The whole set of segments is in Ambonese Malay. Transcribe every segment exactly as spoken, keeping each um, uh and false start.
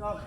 Sorry,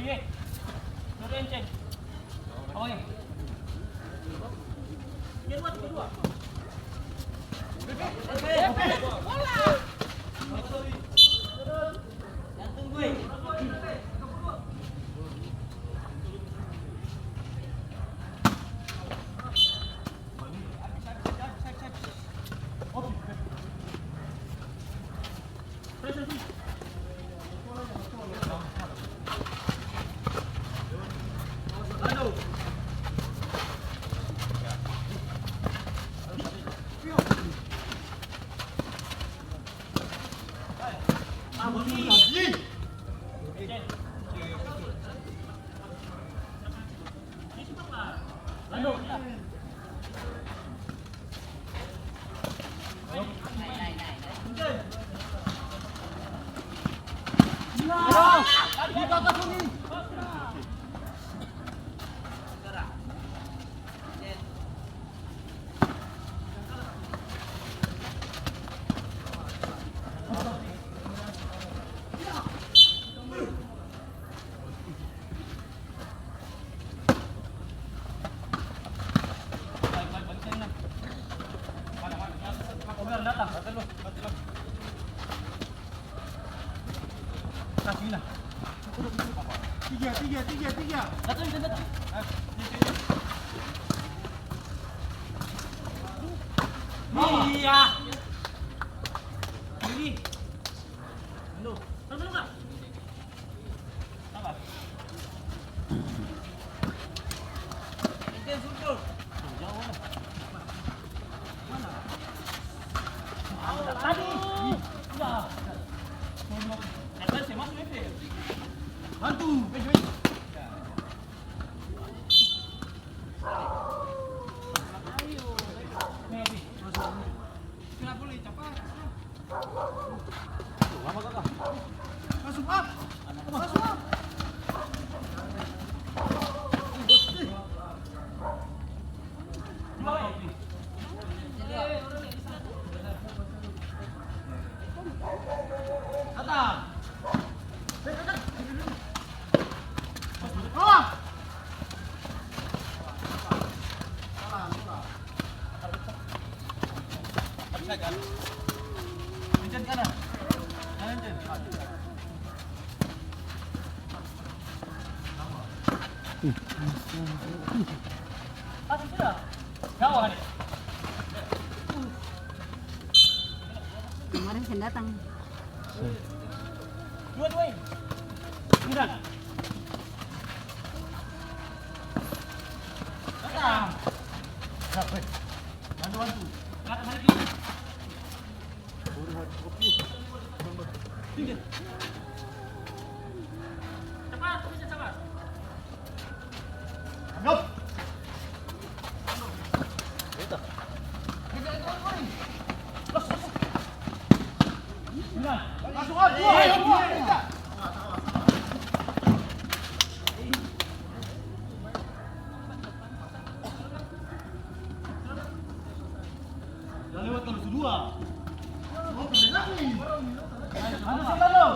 eh. Sorry, Enceng. Abang, eh. Tiga, tiga, tiga, tiga. Iya. Ini. Aduh. Sabar. Bantu. Masuk, Pak. Masuk, Pak. Datang. Kemarin seng datang. Dua, dua, eh. Udah. Datang. Bantu, bantu. Datang lagi. Cepat, bisa cepat. Langsung, ah, dua, dua, tiga. Dua. Ada setan lo.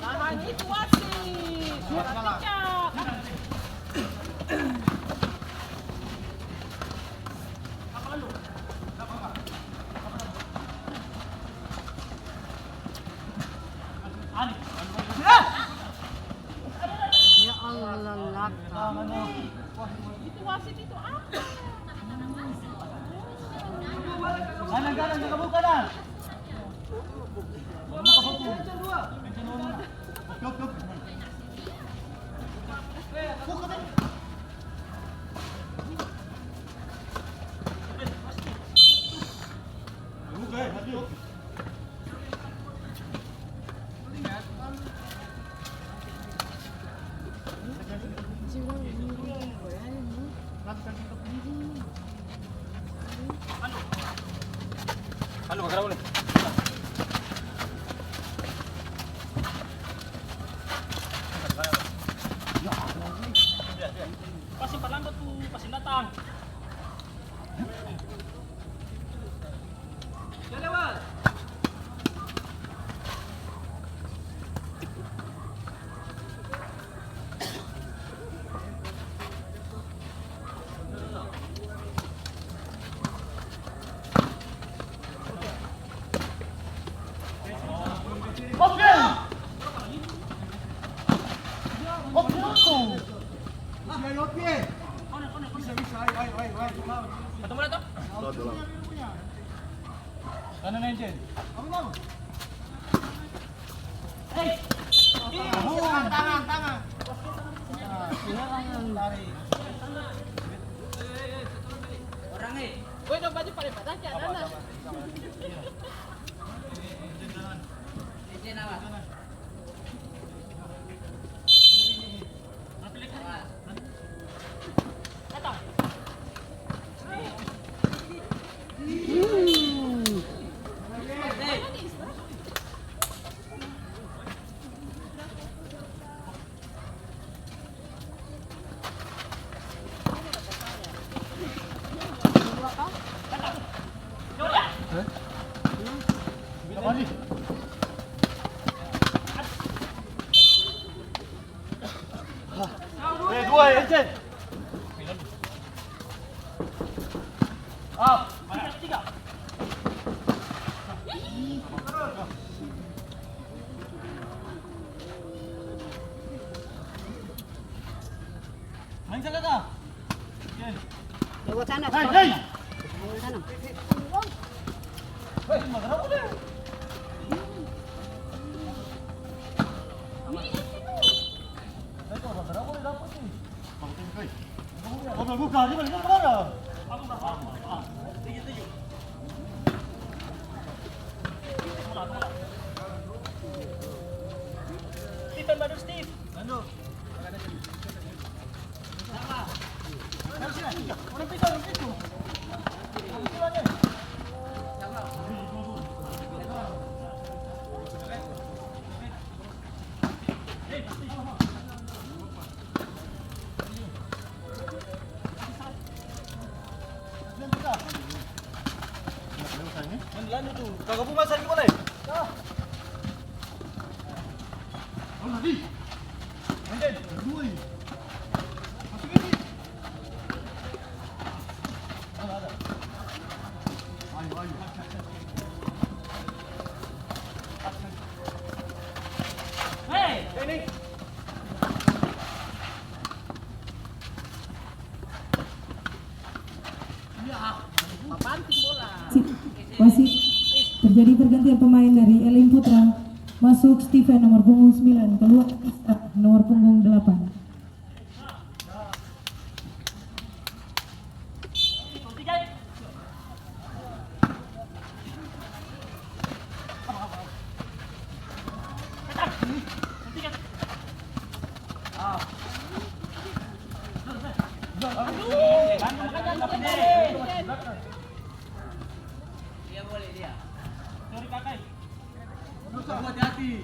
Tahan itu wasit. Sudah pecah. Ya Allah, laka. Itu wasit itu apa? Kanan, kanan, jaga buka, kanan. Anu, bakarau ni. Pasti palambat tu, pasti datang. Kanan aja. Hei! Tangan, tangan, tangan. Nah, silakan tarik. Orang, eh. Woi, dong baju paling panas ya, Nana. Izin, awas. Eh, dua, eh, Jen. Ah, tiga, tiga. Main sana, Kak. Oke. Lewat sana, hei, hei. Lewat sana. Hei, makan apa deh? Hei, kok makan apa deh dapet nih? Buka, buka, buka, buka. Steve, bantu Steve. Bantu. Wasit, terjadi pergantian pemain, dari Elin Putra masuk Steven nomor punggung sembilan, keluar Isra nomor punggung delapan. Dia boleh dia. Sorry, Kakak. Hati-hati.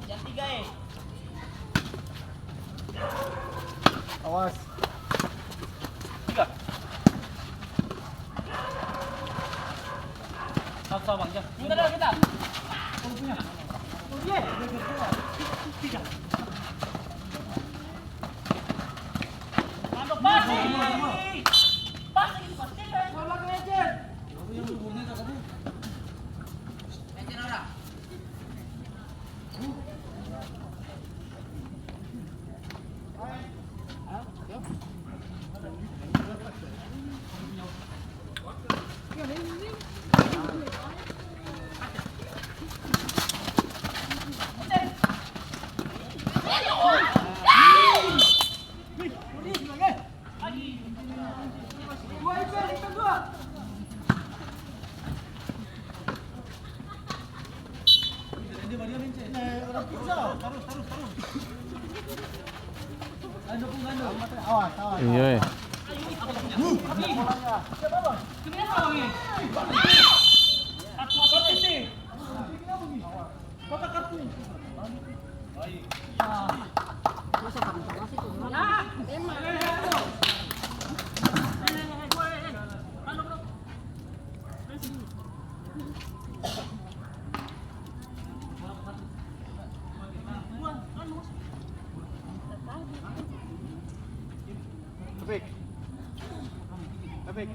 Jam tiga, eh. Awas. Tiga. Satu sama, ya. Minta dah, minta. Kalau punya. Oh, iya. Tiga. Mantap, pasti. Pasti, pasti. Kalau belakang, Ejen. Ejen orang. Iya, eh. Tarik. Tarik.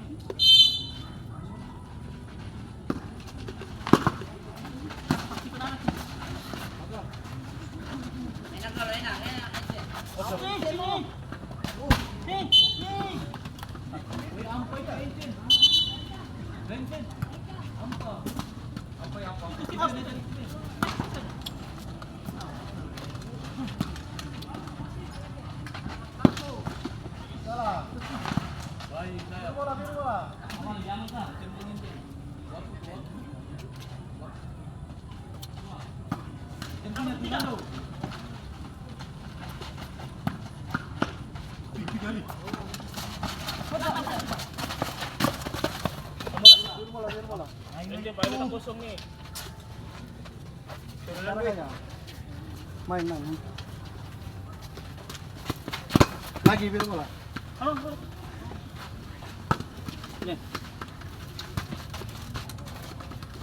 Main, main, main. Lagi, biar bola. Halo, halo. Nih.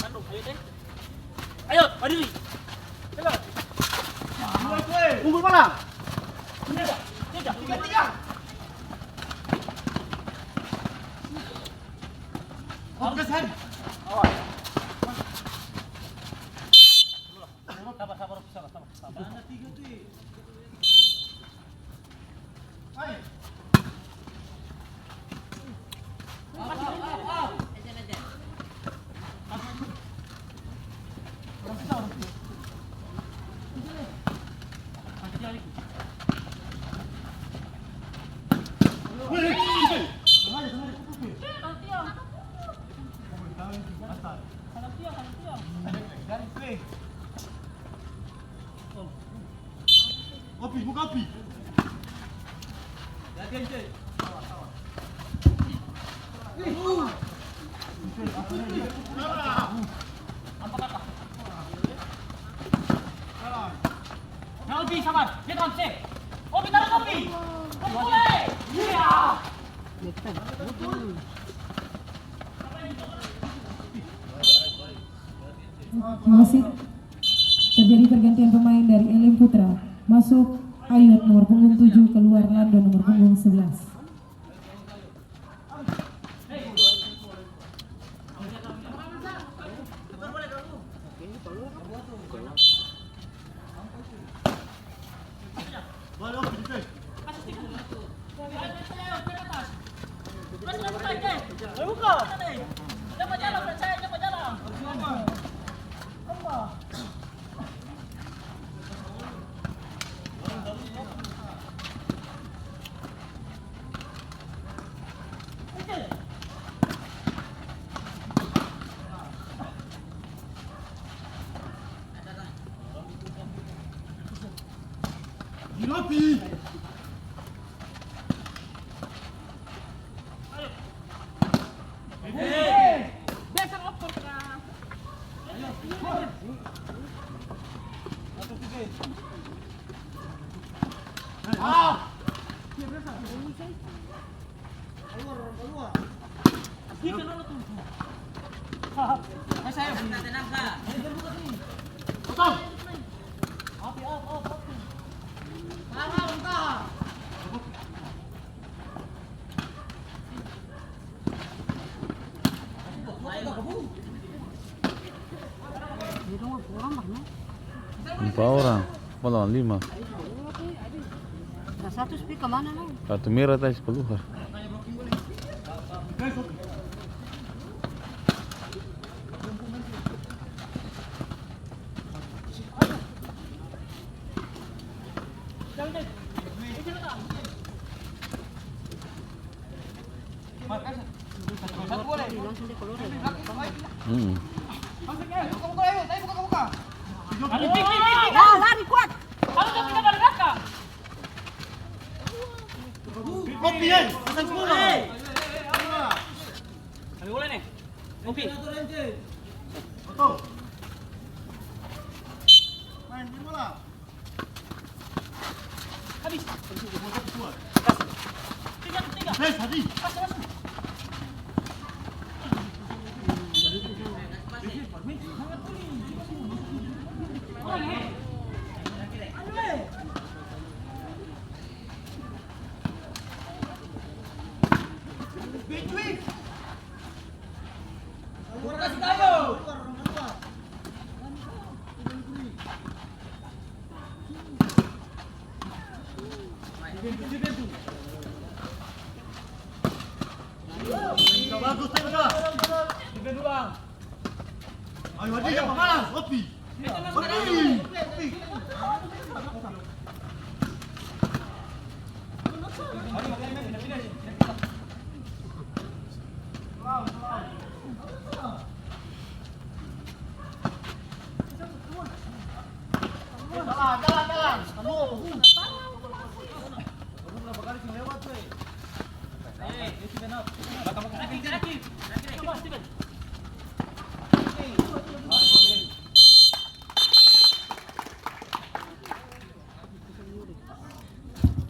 Aduh, ayo deh. Ayo, badiri. Jalan. Unggul pala. Tiga, tiga. Tiga, tiga. Oke, San. Awas. Sabar, sabar, sabar, sabar, sabar. Api, buka api. Nah, Opi, sabar. Dia tahan, sip. Opi, taruh, Opi. Opi, mulai. Iya. Wasit, terjadi pergantian pemain dari L M Putra. Masuk Ayot nomor punggung tujuh, keluar Lando nomor punggung sebelas. Empat orang, apa lawan lima? Nah, satu pi kamana lai? Kartu merah tadi si kaluar. Hmm. Ya, lari kuat. Kopi, eh, pasang sepuluh. Kopi. Main bola. Habis. Tiga, tiga. Habis, habis. Masuk, masuk. Ayo, ayo, pamalas, kopi.